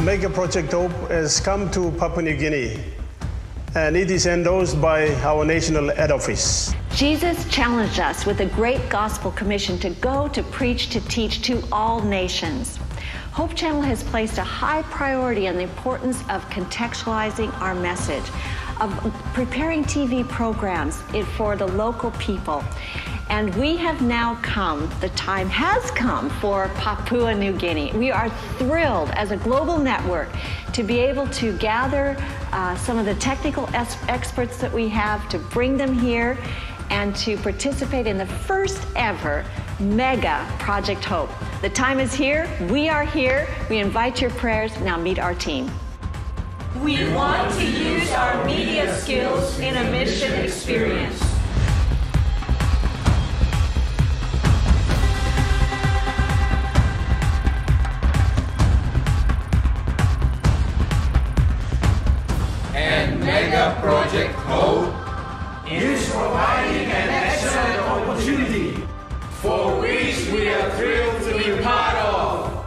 Mega Project Hope has come to Papua New Guinea, and it is endorsed by our national head office. Jesus challenged us with a great gospel commission to go to preach, to teach to all nations. Hope Channel has placed a high priority on the importance of contextualizing our message, of preparing TV programs for the local people. And we have now come, the time has come for Papua New Guinea. We are thrilled as a global network to be able to gather some of the technical experts that we have, to bring them here and to participate in the first ever Mega Project Hope. The time is here, we are here, we invite your prayers. Now meet our team. We want to use our media skills in a mission experience. And Mega Project Hope is providing an excellent opportunity for which we are thrilled to be part of.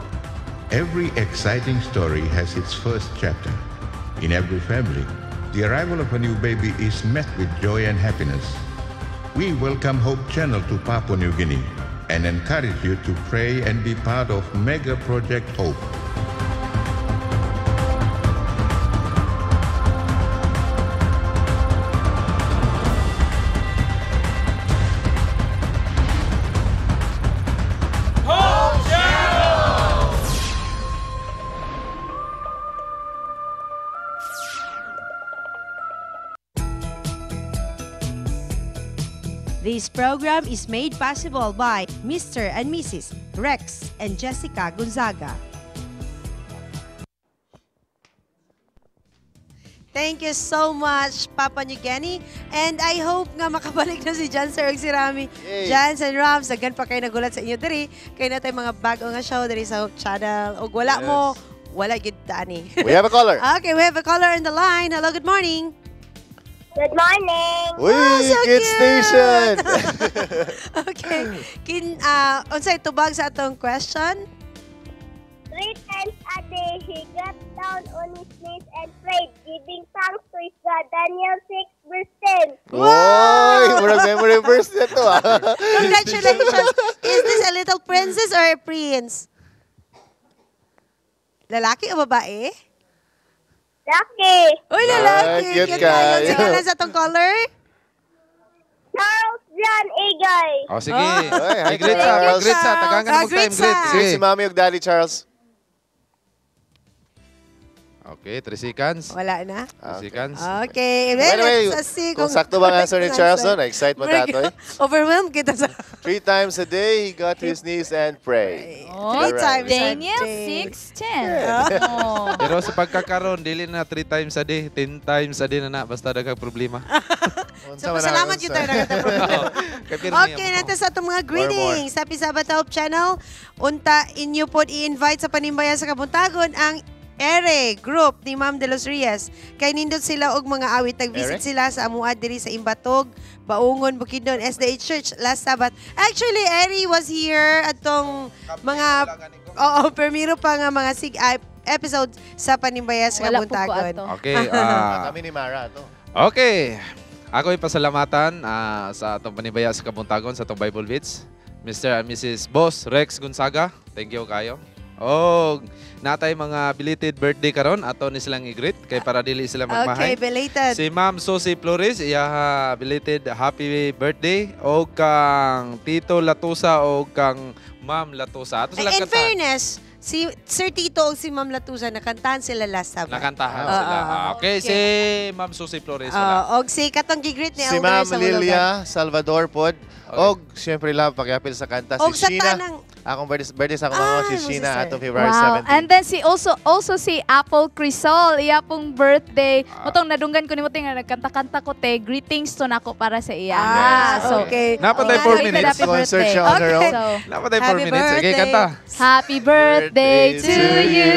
Every exciting story has its first chapter. In every family, the arrival of a new baby is met with joy and happiness. We welcome Hope Channel to Papua New Guinea and encourage you to pray and be part of Mega Project Hope. This program is made possible by Mr. and Mrs. Rex and Jessica Gonzaga. Thank you so much, Papua New Guinea. And I hope nga makabalik na si John Sir ug si Rami. Yay. Jans and Rams, daghan pa kayo nagulat sa inyo diri. Kay na tayo mga bago nga show diri sa Hope Channel. Ug wala Yes. mo, wala gyud ta ani. We have a caller. Okay, we have a caller on the line. Hello, good morning. Good morning. Uy, Oh, so Kids cute. Station! Okay. Kin unsay tubag sa atong question? 3 times a day he got down on his knees and prayed, giving thanks to his God. Daniel 6 verse 10. Uy, murag memory verse na to ah. Congratulations. Is this a little princess or a prince? Lalaki o babae? Lucky. Uy, lalaki. Ay, cute Cute kayo. kayo. Sino na sa atong caller? Charles John Igay. Oh, sige. Ay, hi, I-greet sa, Charles. pag-greet sa. Tagangan Ah, mo time, greet sa. greet. Sige. Si Mami ug Daddy Charles. Okay, 3 seconds. Wala na. 3 seconds. Okay. By the way, Let's see kung sakto ba ang answer ni Charles doon, na-excite mo tatoy. Overwhelmed kita sa... 3 times a day, he got to his knees and prayed. Oh, 3 times a Daniel day. 6:10. Oh. Pero sa pagkakaroon, dili na 3 times a day, 10 times a day na na, basta daghang problema. So, pasalamat yun tayo nagkata-problema. Okay, natin sa atong mga greetings. Happy Sabbath Hope Channel. Unta inyo po i-invite sa Panimbaya sa Kabuntagon ang Ere Group ni Ma'am De Los Reyes. Kay nindot sila og mga awit. Nag-visit Ere? sila sa Amuad diri sa Imbatog, Baungon, Bukidnon, SDA Church last Sabbath. Actually, Ere was here atong mga oo, permiro pa nga mga sig episode sa Panimbaya sa Wala po ko Kabuntagon. ato. Okay. Kami ni Mara to. Okay. Ako ipasalamatan sa atong Panimbaya sa Kabuntagon, sa atong Bible Beats. Mr. and Mrs. Boss Rex Gonzaga. Thank you kayo. Oh, natay mga belated birthday karon ato ni silang i-greet kay para dili sila magmahay. Okay, belated. Si Ma'am Susie Flores, iya belated happy birthday o kang Tito Latusa o kang Ma'am Latusa. Ato sila In kantahan. fairness, si Sir Tito o si Ma'am Latusa nakantahan sila last Sabbath. Nakantahan Oo, sila. oo. Okay, si Ma'am Susie Flores wala. Og si katong gigreet ni Si Elder Ma'am sa Lilia Salvador pod. Okay. Og siyempre love pakiapil sa kanta Og si sa Sheena. tanang Akong birthday sa akong mama Ah, si mo Sheena sister. atong February Wow. 17. And then si also si Apple Crisol, iya pong birthday. Motong nadunggan ko nimo nga nagkanta-kanta ko te. Greetings to nako para sa iya. Ah, So, okay. Napatay Happy 4 minutes. Happy Concert birthday. siya on her Okay. own. So, Napatay 4 Happy minutes. Okay, birthday. kanta. Happy birthday to you.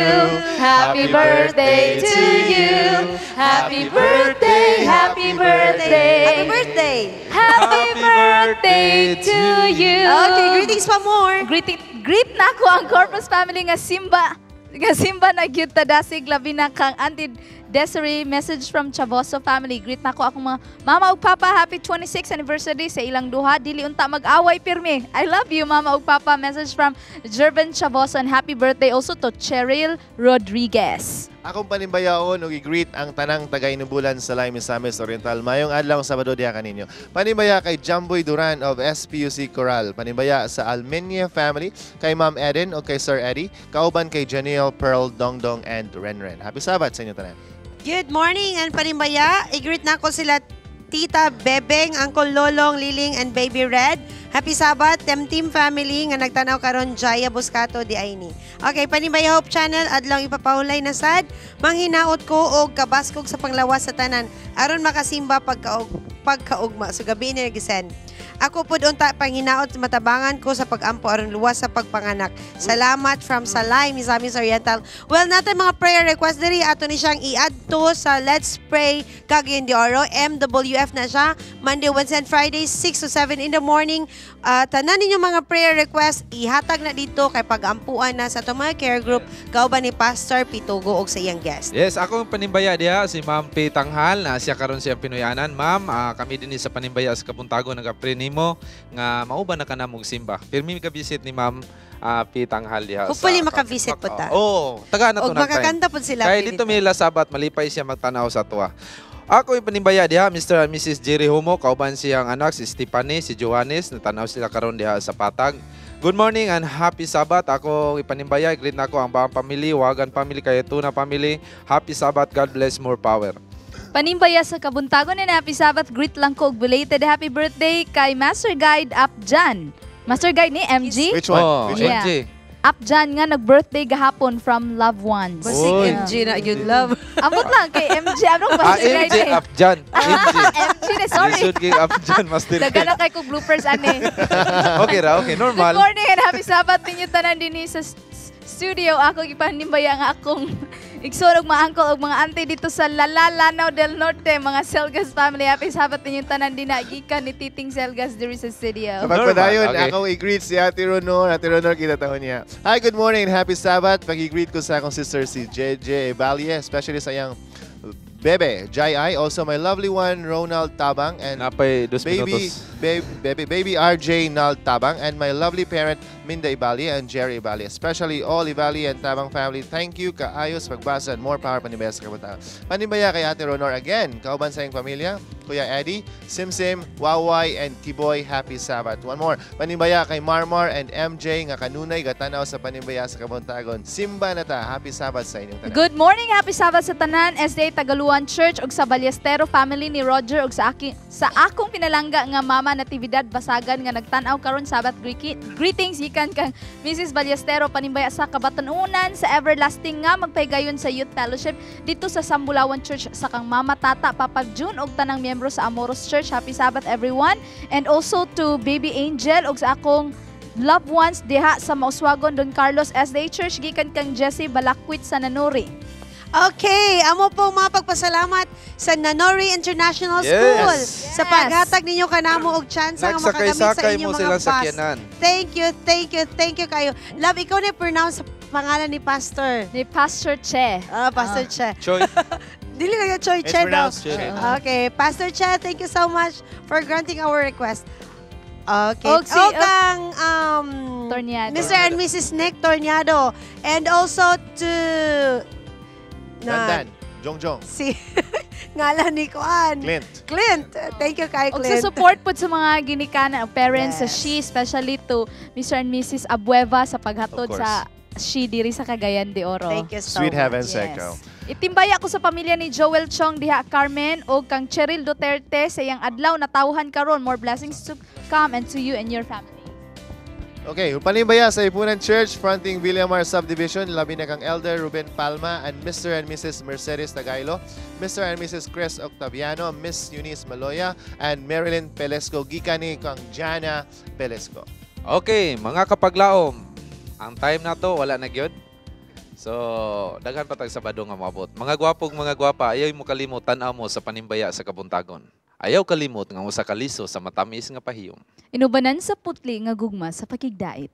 Happy birthday to you. Happy birthday, happy birthday. Happy birthday. Happy birthday to you. Okay, greetings pa more. Greet na ako ang Corpus family nga simba. Nga simba na gyud ta dasig, labi na kang Auntie Desiree, message from Chavoso family. Greet nako akong mga mama ug papa, happy 26th anniversary sa ilang duha. Dili unta mag-away pirmi. I love you, mama ug papa. Message from Jervin Chavoso and happy birthday also to Cheryl Rodriguez. Akong panimbayaon ug i-greet ang tanang taga-Inubulan sa Misamis Oriental. Mayong adlaw Sabado diha kaninyo. Panimbaya kay Jamboy Duran of SPUC Coral. Panimbaya sa Almenia family, kay Ma'am Eden o kay Sir Eddie, kauban kay Janiel, Pearl, Dongdong and Renren. Happy Sabbath sa inyo tanan. Good morning and panimbaya. I-greet na ko sila Tita Bebeng, Uncle Lolong, Liling, and Baby Red. Happy Sabbath, Tem Team family nga nagtanaw karon, Jaya Buscato di Aini. Okay, panimbaya Hope Channel, adlaw ipapahulay na sad, manghinaot ko og kabaskog sa panglawas sa tanan aron makasimba pagkaugma. So gabi ni nagisend. Ako pud unta panghinaot matabangan ko sa pag-ampo aron luwas sa pagpanganak. Salamat from Salay, Misamis Oriental. Well, natin mga prayer request diri, ato ni siyang i-add to sa Let's Pray Cagayan de Oro. MWF na siya. Monday, Wednesday, and Friday, 6 to 7 in the morning. Tanan ninyo mga prayer request, ihatag na dito kay pag-ampuan na sa atong mga care group kauban ni Pastor Pitugo og sa iyang guest. Yes, ako ang panimbaya diha si Ma'am P. Tanghal na siya karon siya Pinoyanan. Ma'am, kami dinhi sa panimbaya sa Kabuntago nagapre nimo nga mauban na ka namong simba. Pirmi ka visit ni Ma'am P. Tanghal diha. Hopefully maka-visit po ta. Oo, taga na to Og ng time. makakanta po sila. Kay dito mi Sabat, malipay siya magtanaw sa tuwa. Ako yung panimbaya diha, Mr. and Mrs. Jerry Humo, kauban siyang anak, si Stephanie, si Johannes, natanaw sila karon diha sa Patag. Good morning and happy Sabbath. Ako ipanimbaya, greet nako ang buong family, Wagan family, Kayatuna family. Happy Sabbath, God bless, more power. Panimbaya sa Kabuntagon and happy Sabbath. Greet lang ko og belated happy birthday kay Master Guide Apjan. Master Guide ni MG? Which one? Oh, Which one? Yeah. MG. Apjan nga nag-birthday gahapon from loved ones. Basig Oy. MG na yun, love. Amot lang kay MG. Anong Master MG Guide eh? Apjan. MG. MG na, sorry. Lisod kay Apjan, Master Daga na kay ko bloopers ani. Okay ra, okay, normal. Good morning and happy Sabbath ninyo tanan dinhi sa studio. Ako gipanimbaya nga akong igsoon og mga uncle og mga auntie dito sa Lala, Lanao del Norte, mga Selgas family. Happy Sabbath ninyo tanan dinha gikan ni Titing Selgas diri sa studio. Sa pagpadayon, Normal, okay. ako i-greet si Ate Ronor. Ate Ronor, kita taon niya. Hi, good morning and happy Sabbath. Pag-i-greet ko sa akong sister si JJ Evalle, especially sa iyang bebe, Jai I. Also, my lovely one, Ronald Tabang. And Napay 2 baby, minutos. Baby, baby, baby RJ Nal Tabang. And my lovely parent, Minda Ibali and Jerry Ibali. Especially all Ibali and Tabang family. Thank you, kaayos, pagbasa, and more power panimbaya sa kabataan. Panimbaya kay Ate Ronor again. Kauban sa iyong pamilya, Kuya Eddie, Simsim, Waway, and Kiboy. Happy Sabbath. One more. Panimbaya kay Marmar and MJ nga kanunay gatanaw sa panimbaya sa Kabuntagon. Simba na ta. Happy Sabbath sa inyong tanan. Good morning, happy Sabbath sa tanan, SDA Tagaluan Church ug sa Ballestero family ni Roger ug sa akong pinalangga nga mama Natividad Basagan nga nagtan-aw karon Sabbath greetings gikan kang Mrs. Ballestero. Panimbaya sa Kabatanunan sa Everlasting nga magpaygayon sa Youth Fellowship dito sa Sambulawan Church sa kang mama, tata, Papa June ug tanang miyembro sa Amoros Church. Happy Sabbath, everyone, and also to Baby Angel ug sa akong loved ones diha sa Mauswagon Don Carlos SDA Church gikan kang Jesse Balakwit sa Nanuri. Okay, amo po mga pagpasalamat sa Nanori International School sa paghatag ninyo kanamo og chance nga makagamit sa Nagsakay-sakay inyong mo mga silang bus. sakyanan. Thank you, thank you, thank you kayo. Love, ikaw na pronounce sa pangalan ni Pastor. Ni Pastor Che. Ah, Pastor Che. Choi. Dili lang yung Choi It's Che daw. pronounced Che. Okay, Pastor Che, thank you so much for granting our request. Okay. Og si- O kang Torniado. Mr. and Mrs. Nick Torniado. And also to Dandan. Jong Jong. Si ngalan ni Kuan. Clint. Clint. Thank you kay Og Clint. sa support po sa mga ginikanan o parents sa Yes. She, especially to Mr. and Mrs. Abueva sa paghatod Of course. sa She diri sa Cagayan de Oro. Thank you so Sweet much. Heaven Yes. Seco. Itimbaya ko sa pamilya ni Joel Chong diha Carmen o kang Cheryl Duterte sa iyang adlaw natawhan karon. More blessings to come and to you and your family. Okay, panimbaya sa Ipunan Church, fronting Villamar Subdivision, labi na kang Elder Ruben Palma and Mr. and Mrs. Mercedes Tagailo, Mr. and Mrs. Chris Octaviano, Miss Eunice Maloya, and Marilyn Pelesco, gikan ni kang Jana Pelesco. Okay, mga kapaglaom, ang time na to wala na gyud. So, daghan pa tag Sabado nga moabot. Mga gwapog, mga gwapa, ayaw mo kalimot tan-aw mo sa panimbaya sa Kabuntagon. Ayaw kalimot nga usa ka liso sa matamis nga pahiyom. Inubanan sa putli nga gugma sa pakigdait.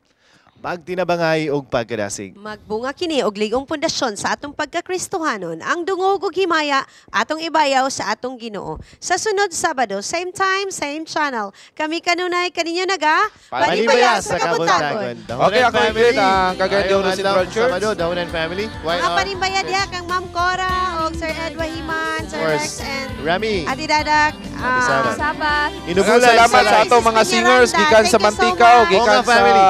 Pagtinabangay ug pagkadasig. Magbunga kini og lig-ong pundasyon sa atong pagkakristohanon, ang dungog ug himaya atong ibayaw sa atong Ginoo. Sa sunod Sabado, same time, same channel. Kami kanunay kaninyo naga Panibaya sa Kabuntagon. Okay, ako i-greet ang Cagayan de Oro Central Church. Sabado, Dahonan family. Mga panimbaya diha kang Ma'am Cora og Sir Edwa Himan, Sir Of course. Rex and Remy. Ate Dadak. Happy Sabbath. Sabat. Inugulan Salamat sa sa ato mga Mrs. singers Miranda, gikan sa thank you so Mantikao, much. gikan Oo nga, sa family.